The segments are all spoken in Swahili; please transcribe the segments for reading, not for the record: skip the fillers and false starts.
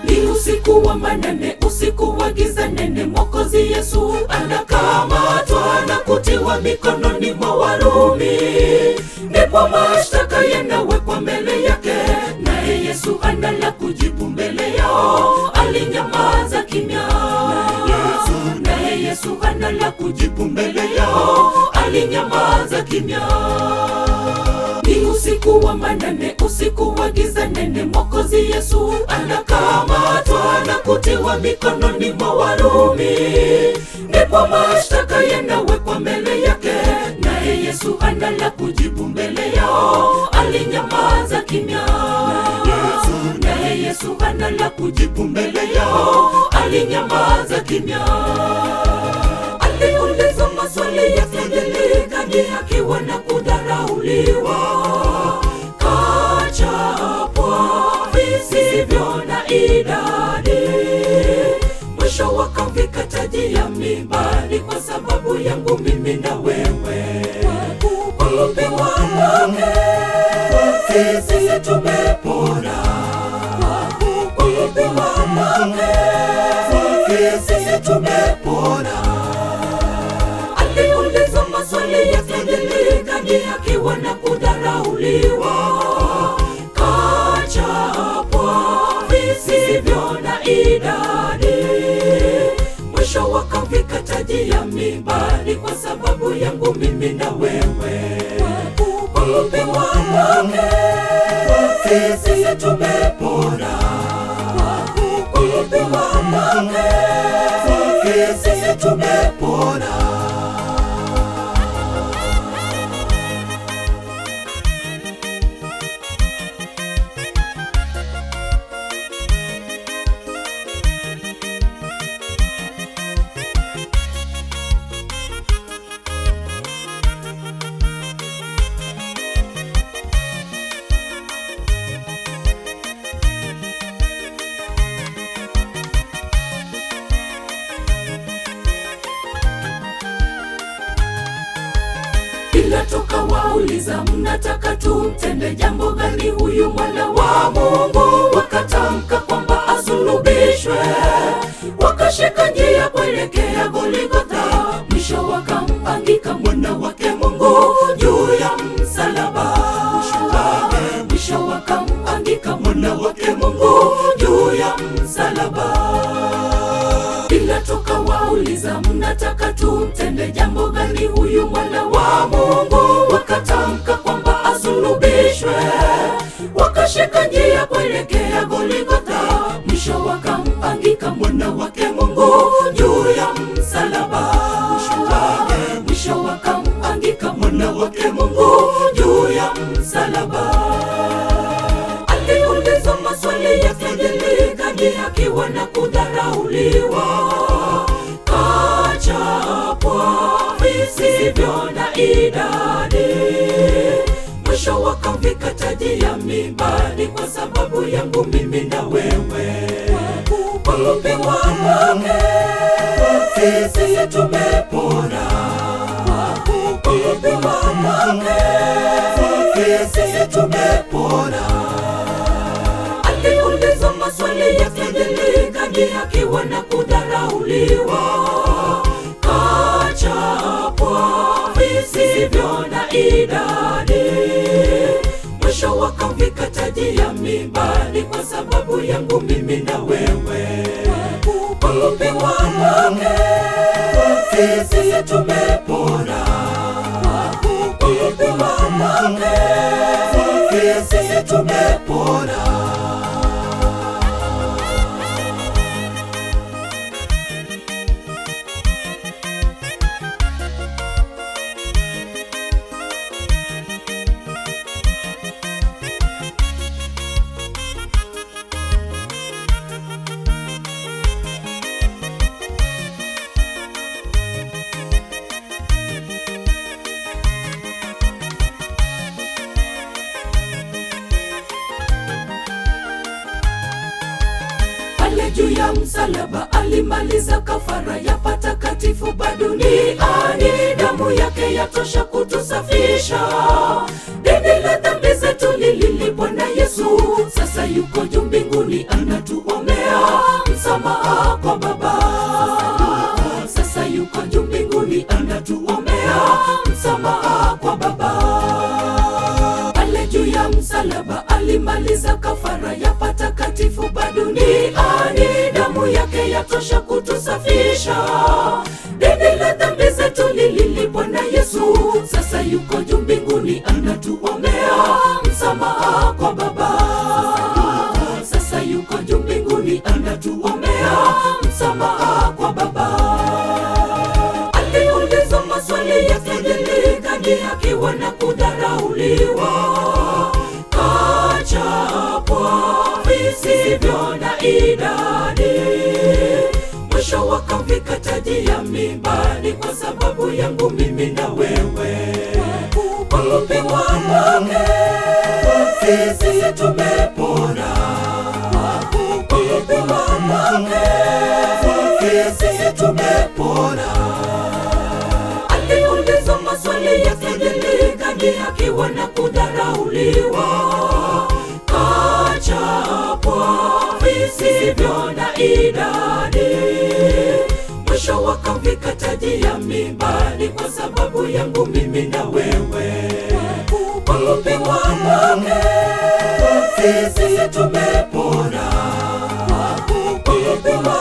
Ni usiku wa manane, usiku wa giza nene, Mwokozi Yesu anakamatwa na kutiwa mikononi mwa Warumi. Ndipo mashtaka yanawekwa mbele yake, naye Yesu hana la kujibu mbele yao, alinyamaza kimya. Naye Yesu hana la kujibu mbele yao, alinyamaza kimya. Ni usiku wa manane, usiku wa giza nene, Mwokozi Yesu anakamatwa na kutiwa mikononi mwa Warumi. Ndipo mashtaka yanawekwa mbele yake, naye Yesu hana la kujibu mbele yao, alinyamaza kimya. Naye Yesu hana la kujibu mbele yao, alinyamaza kimya. Aliulizwa maswali ya kudhihaki na kudharauliwa, kachapwa visivyo na idadi, mwisho wakamvika taji ya miiba kwa sababu yangu mimi na wewe. Kwa kupigwa kwake sisi tumepona, kwa kupigwa kwake sisi tumepona. Aliulizwa maswali ya kudhihaki na kudharauliwa, kachapwa visivyo na idadi, mwisho wakamvika taji ya miiba kwa sababu yangu mimi na wewe. Kwa kupigwa kwake sisi tumepona, kwa kupigwa kwake sisi tumepona. Pilato kawauliza, mnataka tumtende jambo gani huyu mwana wa Mungu? Wakatamka kwamba asulubishwe. Wakashika njia kuelekea Goligotha, mwisho wakampangika mwana wake Mungu juu ya msalaba. Mwisho wakampangika mwana wake Mungu juu ya msalaba. Pilato kawauliza, mnataka tumtende jambo gani huyu mwana wa Mungu? Wakatamka kwamba asulubishwe. Wakashika njia kuelekea Goligotha, mwisho wakampangika mwana wake Mungu juu ya msalaba. Mwisho wakampangika mwana wake Mungu juu ya msalaba. Aliulizwa maswali ya kudhihaki na kudharauliwa, kachapwa visivyo na idadi, mwisho wakamvika taji ya miiba kwa sababu yangu mimi na wewe. Kwa kupigwa kwake sisi tumepona, kwa kupigwa kwake sisi tumepona. Aliulizwa maswali ya kudhihaki na kudharauliwa, kachapwa visivyo na idadi, mwisho wakamvika taji ya miiba kwa sababu yangu mimi na wewe. Kwa kupigwa kwake sisi tumepona, kwa kupigwa kwake sisi tumepona. Juu ya msalaba alimaliza kafara ya patakatifu duniani, damu yake yatosha kutusafisha. Deni la dhambi zetu lililipwa na Yesu, sasa yuko juu mbinguni anatuombea. kadhihakiwa na kudharauliwa, kachapwa visivyo na idadi, mwisho wakamvika taji ya miibani kwa sababu yangu mimi na wewe. Kwa kupigwa kwake sisi tumepona, kwa kupigwa kwake sisi tumepona. Aliulizwa maswali ya kejeli, kadhihakiwa na kudharauliwa, kachapwa visivyo na idadi, mwisho wakamvika taji ya miibani kwa sababu yangu mimi na wewe. Kwa kupigwa kwake sisi tumepona, kwa kupigwa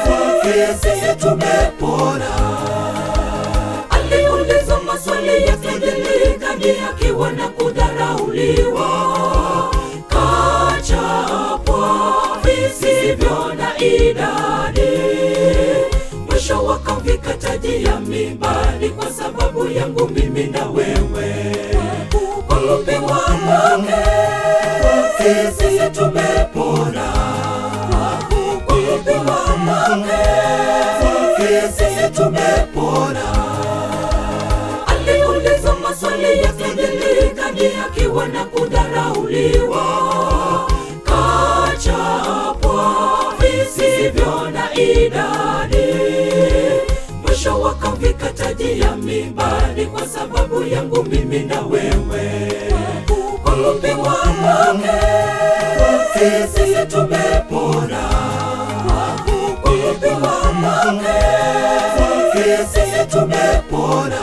kwake sisi tumepona. Aliulizwa maswali ya kejeli, kadhihakiwa na kudharauliwa, kachapwa visivyo na idadi, mwisho wakamvika taji ya miibani kwa sababu yangu mimi na wewe. Kwa kupigwa kwake sisi tumepona, kwa kupigwa kwake sisi tumepona. Aliulizwa maswali ya kejeli, kadhihakiwa na kudharauliwa, kachapwa visivyo na idadi, mwisho wakamvika taji ya miibani kwa sababu yangu mimi na wewe. Kwa kupigwa kwake sisi tumepona, kwa kupigwa kwake sisi tumepona.